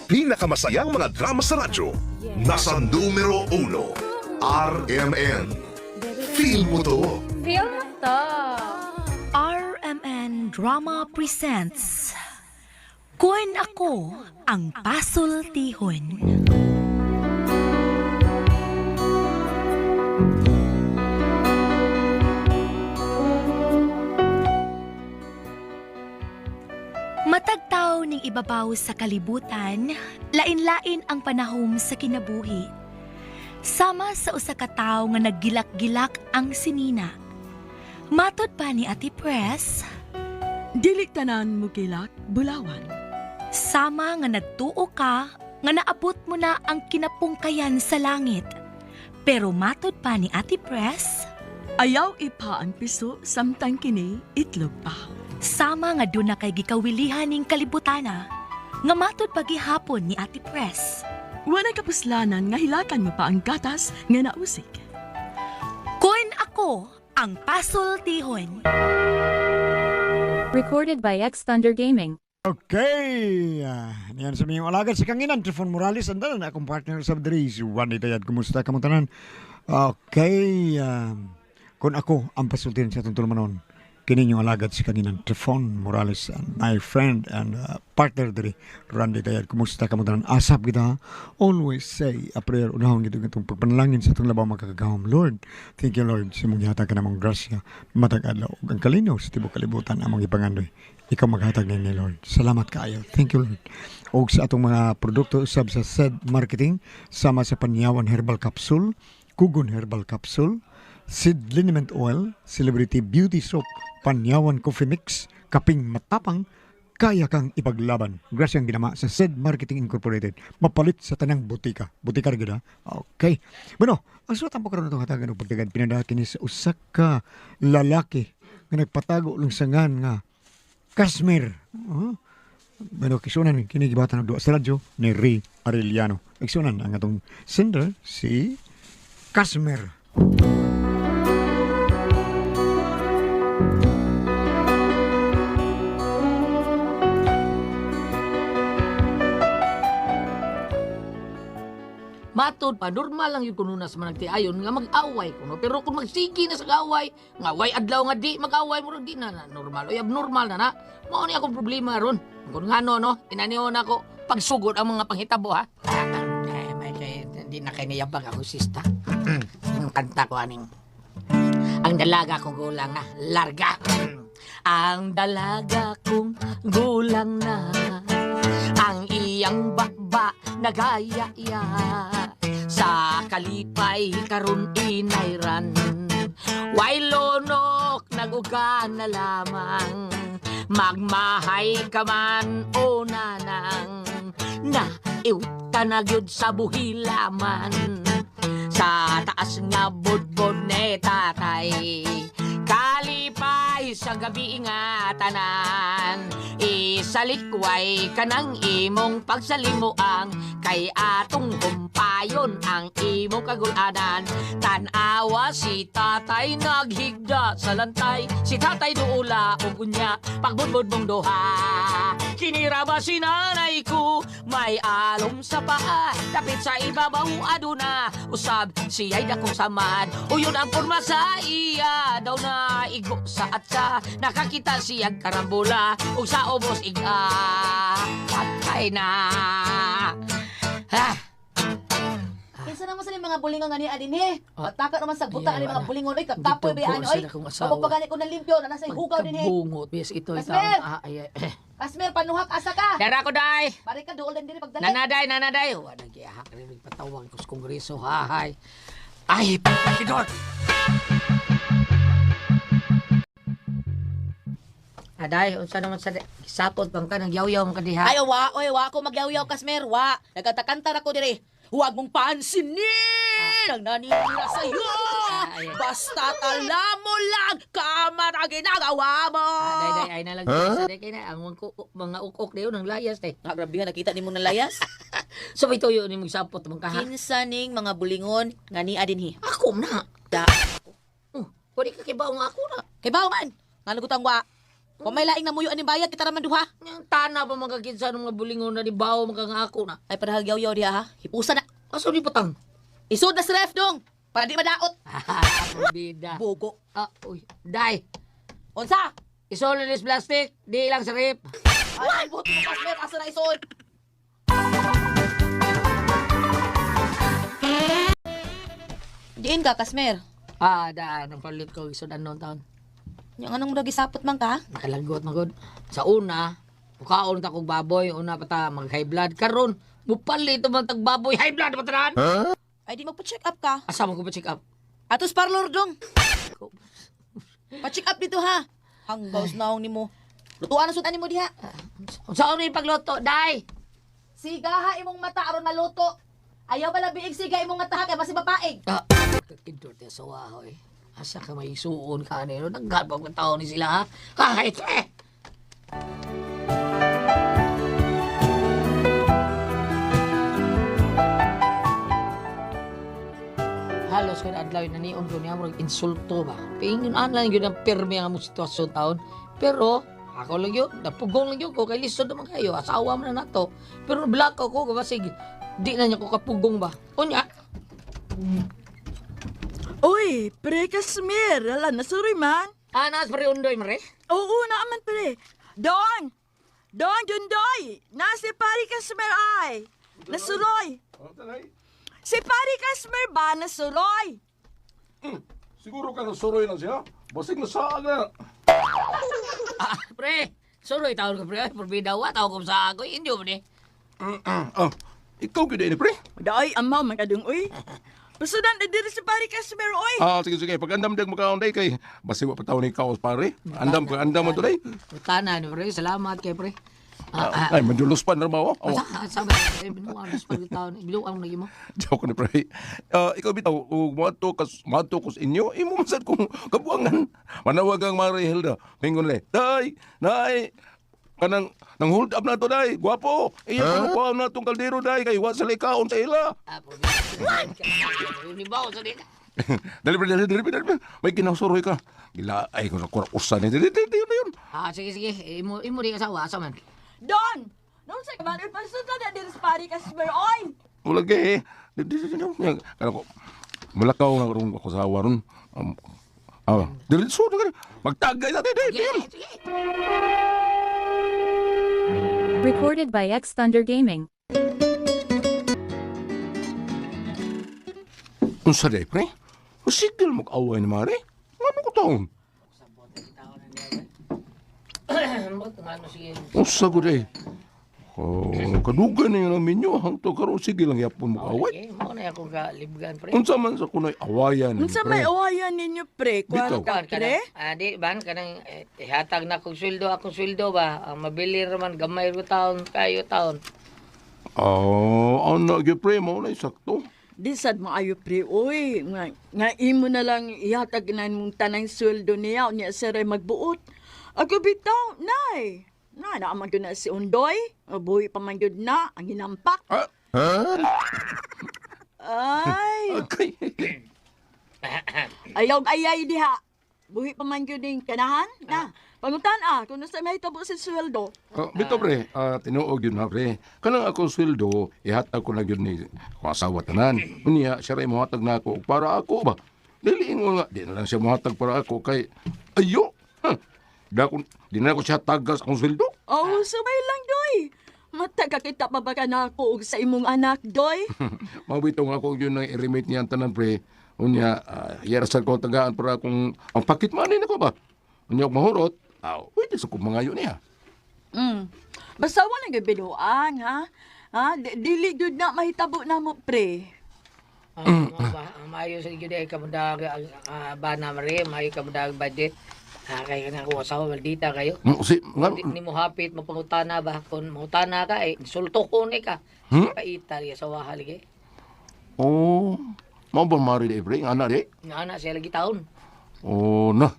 Pinakamasayang mga drama sa radyo. Nasa numero 1, RMN. Feel mo to. Feel mo to. RMN Drama Presents Kun Ako Ang Pasultihon. Matagtaw ning ibabaw sa kalibutan, lain-lain ang panahom sa kinabuhi. Sama sa usa ka tawo nga naggilak-gilak ang sinina. Matod pa ni Ate Press, Dili tanan mo kilak, bulawan. Sama nga nagtuo ka nga naabot mo na ang kinapungkayan sa langit. Pero matod pa ni Ate Press, Ayaw ipa ang piso samtang kini itlog pa. Sama nga doon na kay gikawilihan ning kalibutana, nga matod pa gihapon ni Ate Press. Wala kapuslanan nga hilakan mo pa ang gatas nga nausik. Kun ako ang pasultihon. Recorded by X Thunder Gaming. Okay, niyan sa miyong alagad sa kanginan, Trifon Morales, ang tanan akong partner sa diri, si Juan Itayad, kumusta ka mo tanan? Okay, kung ako ang pasultin sa itong tulumanon, kini inyong alagad sa kanginan, Trifon Morales, and my friend and partner diri, Randy Tayad, kumusta ka mo tanan? Asap kita, ha? Always say a prayer, unahon gito itong pagpanalangin sa itong labaw makakagahom. Lord, thank you Lord, sa mong gihatag ka namong grasya, matag adlaw, ug ang kalinaw sa tibok kalibutan among gipangandoy. Ikaw maghatag ni Lord. Salamat kaayo. Thank you Lord. Og sa atong mga produkto usab sa SED Marketing sama sa Panyawan Herbal Capsule, Kugon Herbal Capsule, Seed Liniment Oil, Celebrity Beauty Soap, Panyawan Coffee Mix, Kaping Matapang, kaya kang ipaglaban. Grasya ang ginama sa SED Marketing Incorporated. Mapalit sa tanang butika. Butika rin ha? Okay. Bueno, ang suwatan po karon itong hatagan og pagdagan pinadaha kini sa usa ka lalaki nga nagpatago lang sangan nga Kashmir. Bueno, kisunan kini gibatan og duwa sa radyo ni Ray Arellano. Igsunan ang atong sender si Kashmir. Matod pa, normal lang yun kuno na sa managtiayon nga mag-away kuno. Pero kung magsige na sa away, nga way adlaw nga di mag-away murag di na, na normal. Oy, abnormal na na. Mao ni akong problema ron. Kung ngano no, inaniyon ako pagsugod ang mga panghitabo ha. Eh, may kay di na kay niyabag ako sista. Ang kanta ko aning ang dalaga kong gulang na larga. Ang dalaga kong gulang na ang iyang bakba nagayaya sa kalipay karon inayran. Way lunok naguga na lamang magmahay ka man o nanang na iwita na gyud sa buhilaman sa taas nga budbud ni tatay. Kalipay sa gabi nga tanan, isalikway ka ng imong pagsalimuang, kay atong humpayon ang imong kagulanan. Tanawa si tatay naghigda sa lantay, si tatay duula og unya, pagbudbud mong duha. Kinira ba si nanay ko, may alom sa paa, dapit sa ibabaw aduna, usab siya'y dakong samad. Uyon ang porma sa iya, daw na igo sa atsa, nakakita siyang karambola, ug sa ubos iga, patay na. Ah, Kinsa naman sa mga bulingon nga niya dinhi? Ah. Pataka naman sa buta Ay, ani mga wala. bulingon oy, kakapoy ba Gitugo ani oy. sila kong asawa. Ako pa gani ko nalimpyo na nasa hugaw dinhi. Pagkabungot, yes, ito, ito. Kasmer! Ah, ay, ay. Eh. Kasmer panuhak asa ka. Dara ko, day! Pare ka duol din dinhi pagdali. Nanaday, nanaday! Wala nagiyahak rin patawag ko sa kongreso, hahay. Ay, pagkidor! Aday, unsa naman sa sapot bang ka nagyaw-yaw man ka diha? Ay wa oy wa ko magyawyaw Kasmer, wa. Nagkantakanta ra ko diri. Huwag mong pansinin ang naninira sa iyo. Ah, ay. Basta alam mo lang kama na ginagawa mo. Ah, day, day, ay na lang sa day kay na ang mga ukok dayon ang layas day. Ah, grabe nga nakita nimo na layas. So may tuyo ni magsapot man ka ha. Kinsa ning mga bulingon nga niya dinhi. Ako na. Da. Oh, pwede ka kibaw nga ako na. Kay bao man. Nga lugutang wa. Kung may laing namuyo aning bayad, kita raman duha. Yang tana pa mga kinsa ng mga bulingon na ni Bao mga nga ako na. Ay, parang yaw-yaw diha ha. Hipusa na. Kaso di patang. Isod na sa ref dong. Para di madaot. Bida. Bogo. Ah, uy, day. Unsa? Isol na plastic, di lang sa rep. Ay, buto mo kasmer. Asa na isod? Diin ka, Kasmer. Ah, daan, ang palit ko, isod anon taon. Yung anong nagisapot man ka? Nakalagot na gud. Sa una, mukaon ta kog baboy, una pa ta mag high blood karon. Mupalit man tag baboy, high blood pa tanan. Ay, di magpa-check up ka. Asa man ko pa check up? Atos parlor dong. Pa-check up dito ha. Hanggaws naong nimo. Lutuan na sudan nimo diha. Unsa ni pagluto, day? Siga ha imong mata aron maluto. Ayaw pala biig siga imong mata ha kay basi mapaig. Ah, kintor te sa wahoy. Asa ka may suon ka nino? Naggan pa mga tao ni sila ha? Kahit eh! Halos ko na adlaw nanion ko niya murag insulto ba. Pingon an lang yun ang pirmi ang among sitwasyon taon. Pero ako lang yun, napugong lang yun ko kay lisod naman kayo, asawa man na nato. Pero black ako basig di na niya ko kapugong ba. Unya, Uy, pre Kasmir, ala nasuroy man. Anas pre undoy mare. Oo, naaman pre. Don! Don, Dundoy! Na si Pari Kasmer ay! Nasuroy! Si Pari Kasmer ba nasuroy? Siguro ka nasuroy na siya. Basig na saag na. Ah, pre. Suroy taon ko pre, Ay, porbida wa taon ko sa ako inyo man eh. Ah, ikaw gyud ni pre. Day, amaw man kadung uy. Pasudan na diri si Pari Kasmer oy. Ah, sige sige, pag andam dag makaon day kay basig wa pa taon ni kaos pare. Andam ka andam mo day. Tanan pre, salamat kay pre. Ah, ah. Ay, madulos pa na ba oh. Asa asa ba eh binuang pa taon, binuang lagi mo. Joke ni pre. Ah, ikaw bitaw ug moadto kas moadto ko sa inyo, imo man sad kung kabuangan. Manawag ang Mary Hilda. Mingon le. Day, nay, kanang nang hold up na to day, gwapo. Iya huh? ko na tong kaldero day kay wa sa likaon sa ila. Ah, porbida. Ni ba sa din. Dali pre, dali, dali, dali, dali. May kinasuroy ka. Gila, ay, kung sa usa ni. Dali, dali, dali, yun. Ah, sige sige, imo imo di kasawa asa man. Don! Don sa kaman, pasudan na diri si Pari Kasmer oy. Wala kay eh. Dali, dali, dali, dali. Kala ko, malakaw nga ron ako sa awa ron. Dali, so, dali. Magtagay sa dali, dali, Sige, yun. sige. Recorded by X Thunder Gaming. Unsa day, pre? Masigil mag-away ni Mare. Ano ko taon? Ba't nga ano sige. Unsa ko day? Oh, kadugay na yun ang minyo. Hangtod karon sige lang yapon mag-away. Okay, mo na akong kalibgan pre. Unsa man sa kunay awayan, Unsa pre? may awayan ninyo pre? Bitaw. Kwarta Kuan pre? kanang ah, di ban kanang eh, ihatag na kong sweldo akong sweldo ba. Ang mabili raman gamay ro taon kayo taon. Oh, ano gyud pre mo na sakto. Di sad maayo pre, oy. Nga, nga imo na lang ihatag na mong tanang sweldo niya, unya sir ay magbuot. Ako bitaw, nay. Na, naa man gyud na si Undoy. Buhi pa man gyud na, ang hinampak. Ah, Ay, okay. ayaw ayay diha. Buhi pa man gyud ning kanahan. Na, pangutan ah, kung nasa may tabo si sweldo. Ah, bitaw pre, tinuog yun ha pre. Kanang akong sweldo, ihatag ko na yun ni akong asawa tanan. Unya, siya rin muhatag na ako para ako ba? Dili ingon nga, di na lang siya muhatag para ako kay ayo. Huh. Di na ako siya tagas akong sweldo. Oh, sumay lang doy. Mataga kita pa ba ka na ako og sa imong anak, doy? Mabitaw nga ako yun ang i-remit niya ang tanan pre. Unya, yarasan ko ang tagaan para akong ang pocket money na ko ba? Unya, kung mahurot, pwede sa kong mga yun niya. Basta wala gyud binuang, ha? Ha? Dili gyud na mahitabo na mo, pre. Ah, mo ba, ang maayo sa gyud ay kamundag bana mare, maayo kamundag budget. Ah, kay kanang akong asawa maldita kayo. Si, nga, Di, ni mo hapit mapangutana ba kung mangutana ka eh insulto ko ni ka. Hmm? Paita lagi asawa lagi. Oh, mao ba mari di pre? Ang anak di? Nga na siya lagi taon. Oh, na.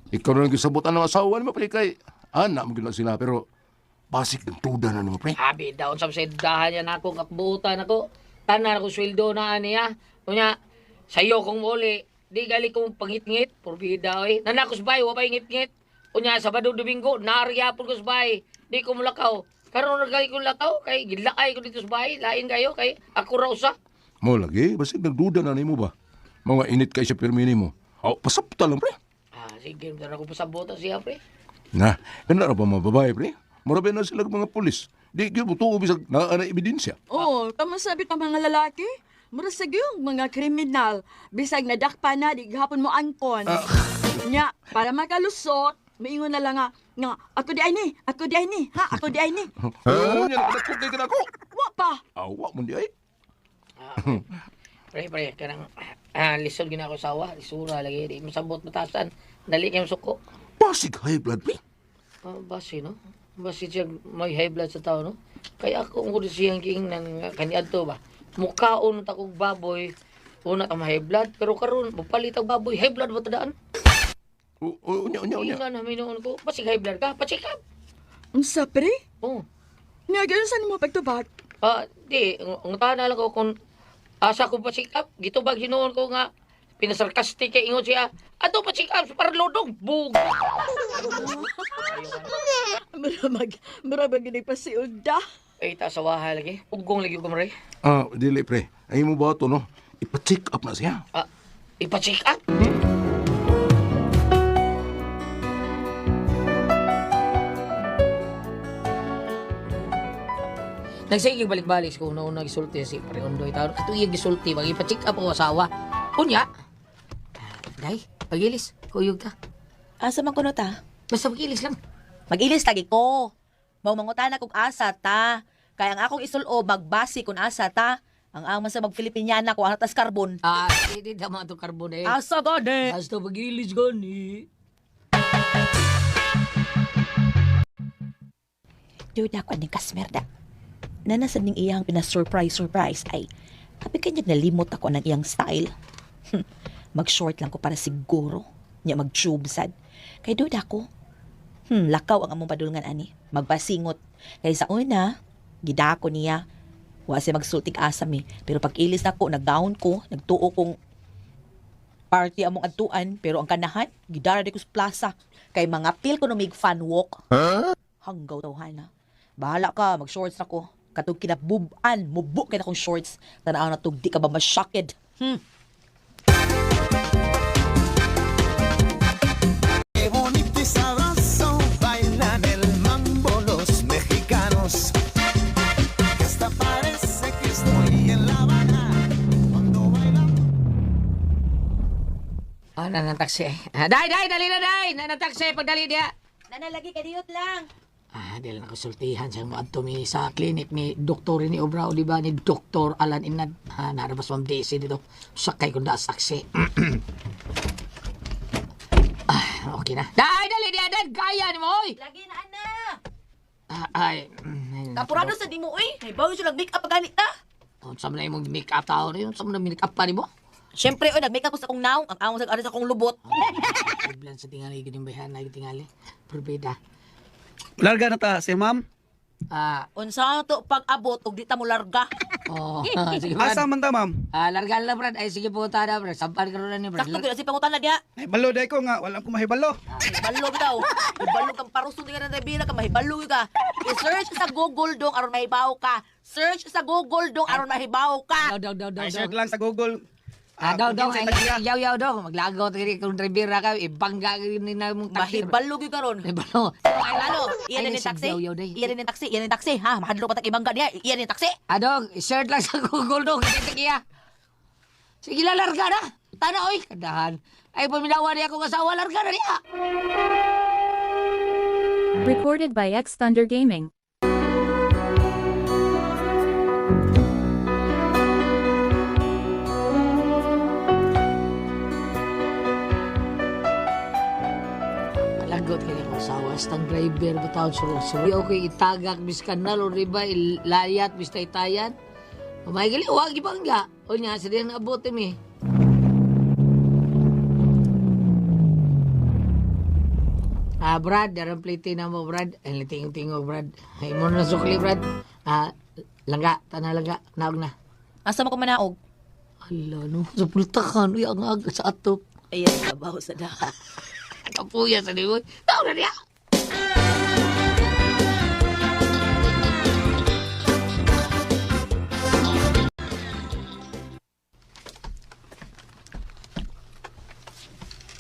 Ikaw na lang gisabutan ng asawa nimo pre kay anak mo gyud na sila pero basig ang tuda na nimo pre. Abi daon sa sedahan niya nako kakbutan ako. Tanan ako sweldo na niya. Unya sayo kong muli. Di gali kong pangitngit, porbida oy. Nanakos bay wa bay ngit-ngit. Unya, Sabado, Domingo, naariyapon ko sa bahay. Di ko mulakaw. Karon na ko lakaw, kay gilakay ko dito sa bahay. Lain kayo, kay ako ra usa. Mo lagi, basig nagduda na nimo ba? Mga init kay siya pirmi nimo. Aw, pasapta lang pre. Ah, sige, na ako pasabot siya, pre. Na, kana ra ba mga babae pre? Mura ba na sila mga pulis? Di gyud mo tuo bisag naa na ebidensya. Oo, tama sabi pa mga lalaki. Mura sa yung mga kriminal. Bisag nadakpa na, di gahapon mo angkon. Nya, para makalusot, maingon na lang nga, nga, ako di ay ni, ako di ay ni, ha, ako di ay ni. Oh, nya nakadakop kay kanako. Wa pa. Awa mo di ay. Pre, pre, kanang lisod gina ako sawa, lisura lagi, di masabot matasan. Dali kayong suko. Pasig high blood pre. Ah, basi, no? Basi siya may high blood sa tao, no? Kaya ako, kung siyang giingnan nga kaniadto ba, mukaon ta kog baboy, una ka high blood, pero karon mupalit ang baboy, high blood ba tadaan? Unya unya unya. Ingnan namin noon ko, basig high blood ka, pa-check up. Unsa pre? Oh. Nya, ganun saan mo pagtubag? Ah, di, ang na lang ko kung asa ko pa-check up, gitubag hinuon ko nga, pinasarkastik kay ingon siya, ato pa-check up sa parlodong, bug. Mura mag gini pa si Uda. Ay, tasawaha lagi. Ugong lagi ko, Maray. Ah, dili pre. Ay mo ba to no? Ipa-check up na siya. Ah, ipa-check up? Nagsige balik-balik ko una-una gisulti si Pre Ondoy taon. Ato iya gisulti bagi ipa-check up ako asawa. Unya. Ah, Day, pagilis, kuyog ka. Asa man kuno ta? Basta pagilis lang. Mag-ilis lagi ko. Mao mangutana kog asa ta. Kay ang akong isulob magbasi kung asa ta. Ang ama sa mag-Filipiniana ko ang tas karbon. Ah, hindi tama itong karbon eh. Asa gani? Basta pagilis gani. Dude, ako aning kasmerda. Nana sa ning iyang pina-surprise surprise ay abi kanya nalimot ako ng iyang style. Mag-short lang ko para siguro. Nya mag-tube sad. Kay dude ako. Lakaw ang among padulngan ani. Magpasingot. Kay sa una, gidako niya. Wa siya magsultig asa mi. Pero pag ilis nako, nagdown ko, nagtuo kong party among adtuan, pero ang kanahan, gidara di ko sa plaza. Kay mga pil ko numig fun walk. Hanggaw tawhana. Bahala ka, mag-shorts na ko. Katong kinabuban, mubo kay na akong shorts. Tanaw na tug, di ka ba mashocked? Qué bonito y sabroso bailan el mambo los mexicanos. Que hasta parece que estoy en La Habana cuando bailan. Ah, nanang taksi. Ah, day, day, dali na, day. Nanang taksi, pagdali diya. Nana, lagi ka diyot lang. Ah, dili na konsultihan siya mo adto mi sa clinic ni Doktor ni Obra, di ba ni Doktor Alan Inad. Ha, narabas ma'am DC dito. Sakay ko da sa taksi. Ah, okay na. Day, dali diya, day. Kaya ni mo, oy. Lagi na, ana. Ah, ay. Kapurado sa di mo, uy. May bago siya nag-make up ganit ta. Unsa man na imong make up tao ni? Unsa man na make up pa nimo? Siyempre, uy, nag-make up ko sa akong naong. Ang among sa sa akong lubot. Iblan sa tingali gining bayhan na tingali. Probida. Larga na ta si ma'am. Ah, Unsa to pag-abot og di ta mo larga. oh, sige Brad. Asa man ta ma'am? Ah, larga na Brad. Ay sige po ta na Brad. Sampan karon na ni Brad. Sakto gyud si pangutana diha. Nahibalo day ko nga wala ko mahibalo. Mahibalo daw. Mahibalo kang parusong di ka na Rivera ka mahibalo ka. I-search sa Google dong aron mahibaw ka. Search sa Google dong aron mahibaw ka. Daw daw daw daw. Ay daw. search lang sa Google. Ah, daw daw kung ay kinsa tagya. yaw yaw daw maglagaw diri kung drivera ka ibangga ni na mong taxi. Mahibalo gyud karon. Mahibalo. Ay lalo, iyan Ay, din taxi. Yaw yaw day. Iyan din taxi, iyan din taxi ha. Mahadlok pa tag ibangga niya. Iyan din taxi. Ah, dong, search lang sa Google dong. Kita iya. Sige la larga na. Tana oy, kadahan. Ay paminawa niya akong asawa larga na niya. Recorded by X Thunder Gaming. Lagot kay akong asawa, stang driver ba taon sur sur. Okay, itagak bis kanal o riba ilayat bis taytayan. Umay gali wag ibangga. O niya sa diyang naabot mi. Ah, Brad, darang plate na mo, Brad. Ay, tingog-tingog, Brad. Ay, mo na sukli, Brad. Ah, langga, tana langga, naog na. Asa man ko manaog? Ala, no, sa pultakan, uy, ang aga sa atop. Ayan, kabaw sa daha. Kapuya sa niyo. Tao na niya.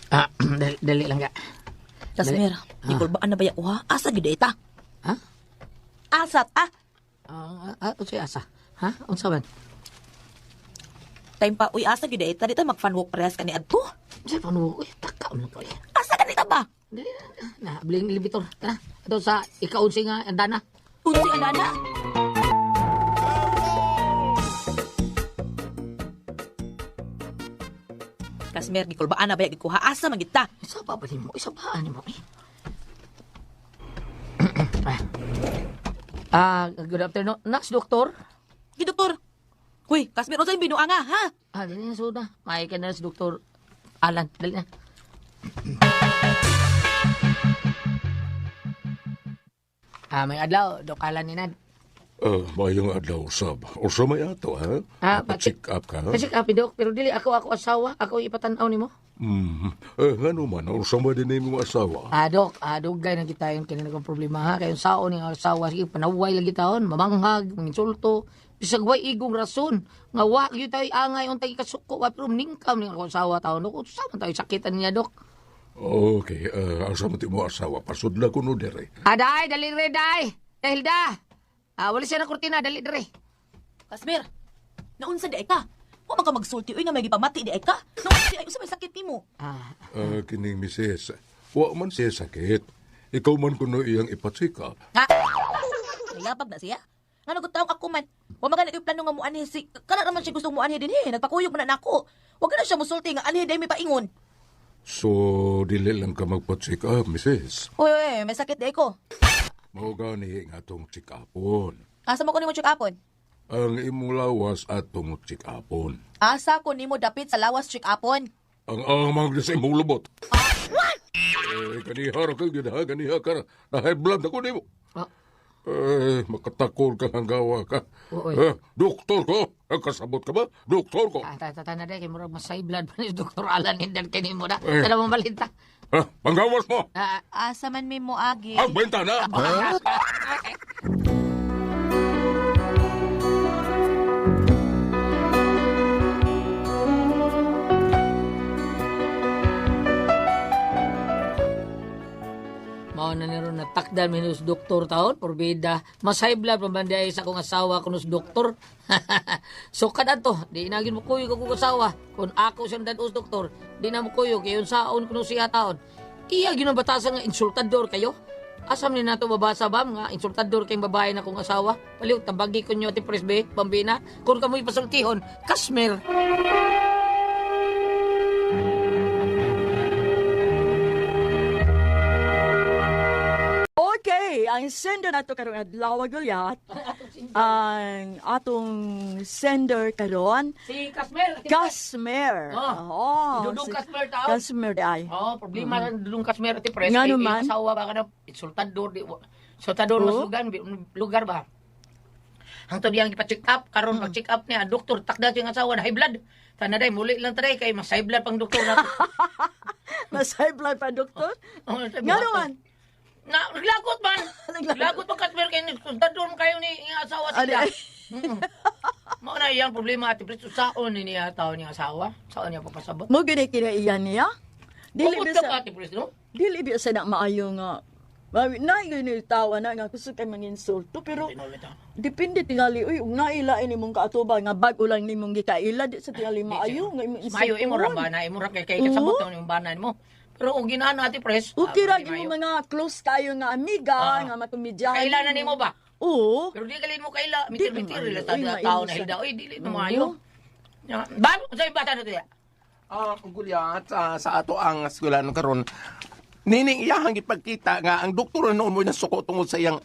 Ah, dali, dali lang ka. Kasmer, gikulbaan na ba ya uha? Asa gid ita? Ha? Asa ta? Ah, ah, unsay asa? Ha? Unsa man? Time pa uy asa gid ita dito mag-fun walk parehas kani adto. Unsay panuo? Uy, taka man ko. eh. Asa kanita ba? Dali na, na, biling elevator. Tara, ato sa ikaunsi nga andana. Unsi anana? Kasmer, gikulbaan na ba ya gid ko ha? Asa man gid ta? Isa pa ba nimo? Isa pa nimo eh. Ah, good afternoon. Naks, doktor. Gi doktor. Huy, Kasmer, unsa yung binuanga ha? Ah, dali na suda. May ka na si Doktor Alan. Dali na. Ah, may adlaw, Dok Alan ni Nad. Mayong adlaw sab. Usa may ato ha? Ah, Pa-check up ka? Kasi kapi, Dok, pero dili ako ako asawa, ako ipatan-aw nimo. Ngano man unsa man din imong asawa? Ah, Dok, ah, dugay na kita yung kanina kong problema ha. Kayong saon ni asawa, sige, panaway lagi taon, mamanghag, manginsulto. Bisag way igong rason. Nga wa, gyud tayo angay, untay kasuko, wa, pero ningkam ni akong asawa taon. Dok, unsa man tayo sakitan niya, Dok. Okay, asa man ti mo asawa pasudla kuno dere. Ah, day, dali re, day. Dahil da. Ah, wala siya na kurtina, dali dre. Kasmer, naunsa di ay ka? Wa man ka magsulti uy nga may gipamati di ay ka. Naunsa di ay unsa may sakit nimo? Ah, Kining misis, wa man siya sakit. Ikaw man kuno iyang ipa-check up. Ha? Nayabag na siya. Nga nagutaong ako man. Wa man gani plano nga muanhi si kana naman siya gustong muanhi dinhi. Nagpakuyog man na nako. Wa gana siya musulti nga anhi dai may paingon. So, dili lang ka magpa-check up, misis. Uy, uy, may sakit di ko. Mao gani nga atong check upon. Asa mo ko nimo check upon? Ang imong lawas atong check upon. Asa ko nimo dapit sa lawas check upon? Ang amang sa imong lubot. Eh, ganiha ra ka, ganiha, ganiha ka. Na high blood ako nimo. Ah. Eh, makatakol ka ng gawa ka. Oo, eh. Eh, doktor ko! Ang kasabot ka ba? Doktor ko! ah, ta ta ta na day, kay murag masay blood pa ni Doktor Alan hindan kay nimo na. Eh. Tara mo balinta. Ha? Panggawas mo! Ah, Asa man mi moagi? Ang bentana! Mao na ni ron natakdan minus doktor taon porbida. Mas high blood pa man diay sa akong asawa kuno sa doktor. So kadto, di inagin mo kuyog akong asawa. Kung ako siyang dados doktor, di na mo kuyog kay unsaon kuno siya taon. Iya gyud ang batasan nga insultador kayo. Asam ni nato babasa bam nga insultador kayong babae na kong asawa. Paliw tabagi ko nyo ati presbe bambina. Kung kamoy pasultihon, Kasmer. Okay, ang sender nato karong adlaw gulyat. Ang atong sender karon Si Kasmer. Kasmer. Oh. Oo, Dudong si Kasmer taon. Kasmer ay. Oo, problema mm. dulong kasmer ati pres. Nga Kay naman. asawa ba ka na insultador di insultador mas Oo. lugar lugar ba. Hangtod diyang ipa-check up karon pag-check up niya ang doktor takda siyang asawa na high blood. Tanaday muli lang taday kay mas high blood pang doktor na. Mas high blood pa doktor. Nga naman. Na naglagot man. Naglagot man kasmer kay insultador man kayo ni iyang asawa Ano, sila. ay. Mm. Mao na iyang problema ati pres saon ni niya tao niya asawa. Saon niya papasabot. Mo gani kinaiyan niya. Dili Bukod ba ka sa pa, ati pres no? dili ba sa na maayo nga. Na yun yung tawa na nga gusto kay manginsulto pero depende tingali uy ug nailain nimong kaatubang nga bag-o lang nimong gikaila di sa tingali maayo nga imong Mayo imo ra insultuhon. bana imo ra kay kay kasabot Oo. na imong bana nimo. Pero og ginana ati pres. Okay ra ah, imong mayo. mga close kayo nga amiga Ah. nga makomedyahan. Kailanan nimo ba? Oo. Pero di kalin mo kaila, Di mitir-mitir maayo. ila Uy, sa tao maayo na sa- hilda. Oy, dili na Oo. maayo. Ya, Ba, unsay bata na to ya? Ah, gulyat sa ato ang eskwelahan karon. Nining iyahang gipagkita nga ang doktor noon mo nasuko tungod sa iyang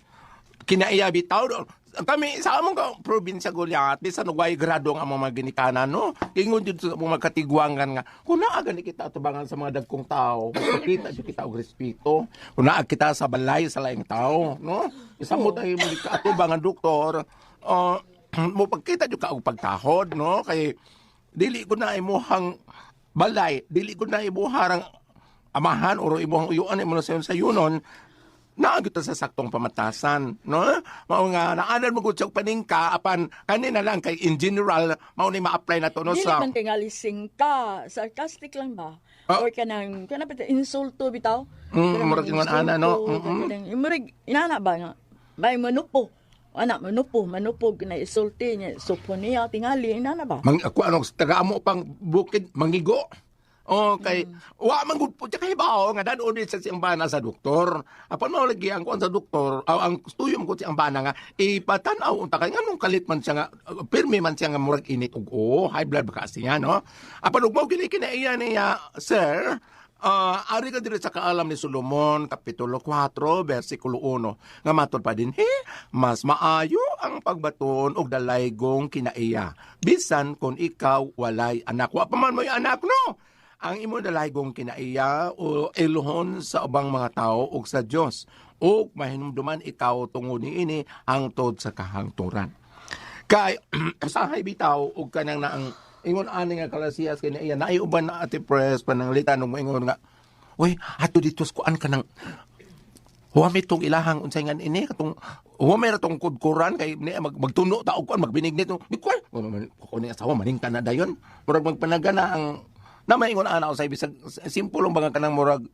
kinaiya bitaw. Kami sa among ka probinsya gulyat, bisan way grado ang among mga ginikanan no. Ingon jud sa among mga katigwangan nga kun naa gani kita atubangan sa mga dagkong tao, kita jud kita og respeto. Kun naa kita sa balay sa laing tao, no. Isa mo tayo mo atubangan doktor, ah, mo pagkita jud ka og pagtahod, no, kay dili ko na imuhang balay, dili ko na imuharang amahan o imong uyuan imo na sayon sayunon naa gyud ta sa saktong pamatasan, no? Mao nga naanan mo gud siya og paningka apan kanina lang kay in general mao ni ma-apply na to, no, Dili sa man tingali singka, sarcastic lang ba? Ah. Or kanang kanang pati insulto bitaw. Mm, murag ingon ana, no? Mm. Murag inana ba nga? May manupo. Ana manupo, manupo na isulti niya, supo niya tingali inana ba? Mang ako ano taga amo pang bukid mangigo. Okay. Wa man gud po kay bao nga dadon sa siyang bana sa doktor. Apan mao lagi ang kuan sa doktor, aw, ang tuyo man gud siyang bana nga ipatan-aw unta kay nganong kalit man siya nga pirmi man siya nga murag init og oh, high blood ba kasi nga, no? Apan ug mao gini kinaiya niya, sir. Ari ka diri sa kaalam ni Solomon, Kapitulo 4, versikulo 1. Nga matod pa din, he, mas maayo ang pagbaton og dalaygong kinaiya. Bisan kung ikaw walay anak. Wa pa man mo'y anak, no? Ang imo dalaygong kinaiya o iluhon sa ubang mga tao ug sa Dios. Ug mahinumduman ikaw tungod niini hangtod sa kahangturan. Kay usahay bitaw og kanang naang ingon ani nga kalasiyas kay niya naay uban na ate press pananglitan ug moingon nga, uy, ato dito sa kuan kanang huwami tong ilahang unsay nga ini katong huwami ra tong kudkuran kay ni magtuno ta og kuan magbinignit ni kuan ko ni asawa maningta na dayon murag magpanagana ang na maingon ana usay bisag simple lang ba nga kanang murag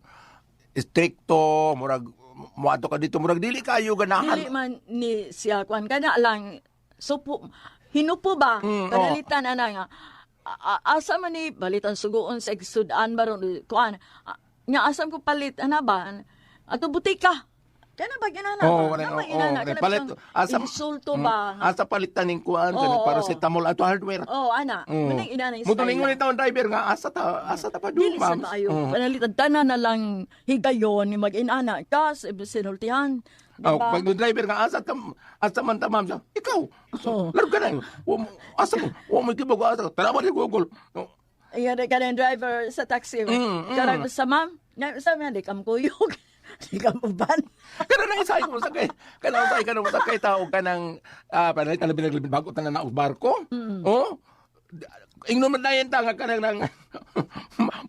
stricto murag moadto ka dito murag dili kayo ganahan. Dili man ni siya kuan kana lang supo hinupo ba? Panalitan ana nga asa man ni balitan sugoon sa sudan baron kuan nga asam ko palit ana ba ato butika kana ba ginana ba? Oh, wala, Kana ba oh, ginana? oh, Kana palit bitang asa insulto ba? Asa palitan ning kuan Oo, kani oo. paracetamol ato hardware. Oh, ana. Mm. Manang ina na Mo tulingon ni taon driver nga asa ta pa Dili ma'am. sa maayo. Panalitan tanan na lang higayon ni mag-inana ka sa sinultihan. Oh, Diba? pag yung driver nga asa ta asa man ta ma'am siya. Ikaw. Laro ka na. Asa mo? Wa mo kibog asa. Tara mo ni Google. Oh. Iyan ka ng driver sa taxi. Karang sa ma'am, nga sa ma'am, di kam kuyog. Di kam uban. Kana nang isay ko sakay. Kana usay ka nang sakay tao kanang panalitan labi naglibid bago tanan na og barko. Oh. Ingnon man dayon ta nga kanang nang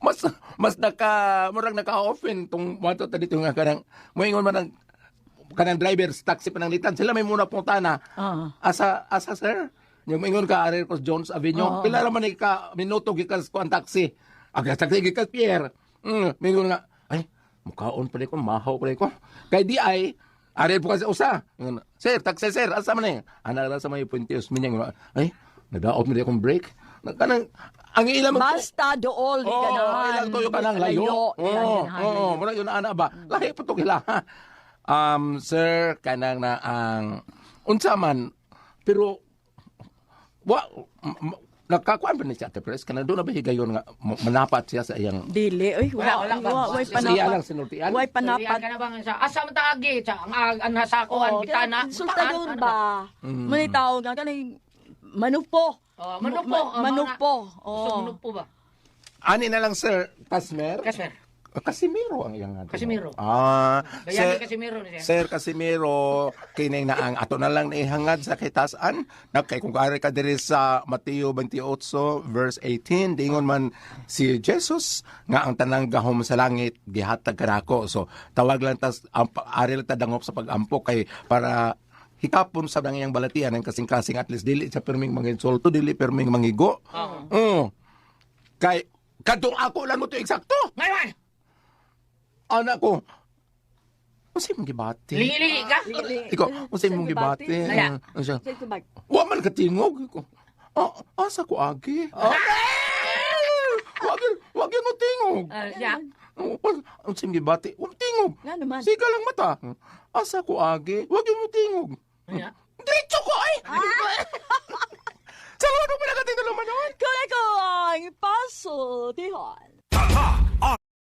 mas mas naka murag naka-offen tong moadto ta dito nga kanang moingon man ang kanang driver sa taxi pananglitan sila may muna pungtana. Asa asa sir? Yung moingon ka ari ko Jones Avenue. Pila ra man ni ka minuto gikan sa kuan taxi. Ang taxi gikan Pierre. Moingon nga ay mukaon pa ko, mahaw pa ko. Kay di ay ari po kasi usa. Ingon, sir, taxi sir, asa man ni? Ana ra sa may Puente Osmeña. Ingon, ay, nadaot mo di akong break. Kanang ang ilang Basta dool di Oo, ganahan. ilang tuyo ka ng layo. Layo. Oo, oo, murag yun ana ba? Lahi pa to kila. Sir, kanang na ang unsa man pero wa nakakuan pa ni siya Ate Pres kanang doon na ba higayon nga manapat siya sa iyang Dili oy, Wala, wala ba? Way Sa panapat. iya lang sinultian. Way panapat. Ka na bang sa asa man ta agi sa ang nasa ko ang Oo, bitana. Insultador ba? Mani tao nga kanang manupo. Oh, manupo. Manupo. Gusto Oo. manupo ba? Ani na lang sir, Kasmer. Kasmer. Casimiro ang iyang ato. Casimiro. Ah, Bayani Casimiro ni siya. Sir Casimiro, kining na ang ato na lang naihangad sa kitasan. Na kay kung ari ka diri sa Mateo 28 verse 18, dingon man si Jesus nga ang tanang gahom sa langit gihatag kanako. So tawag lang tas ari lang ta dangop sa pag-ampo kay para hikapon sa nang iyang balatian ang kasing-kasing at least dili sa perming manginsulto, dili perming mangigo. Oo. Kay kadtong ako lang mo to eksakto. Ngayon! Anak ko. Unsay mong gibati? Lingi-lingi ka? Ikaw, unsay mong gibati? Kaya. Ano siya? Wa man katingog. Ikaw. Ah, asa ko agi? Ah. Wag mo tingog. Siya. Unsay mong gibati? Wa tingog. Nga naman. Siga lang mata. Asa ko agi? Wag mo tingog. Kaya. Diretso ko ay. Sa loob mo nakatingog naman. Kung ako ang pasultihan.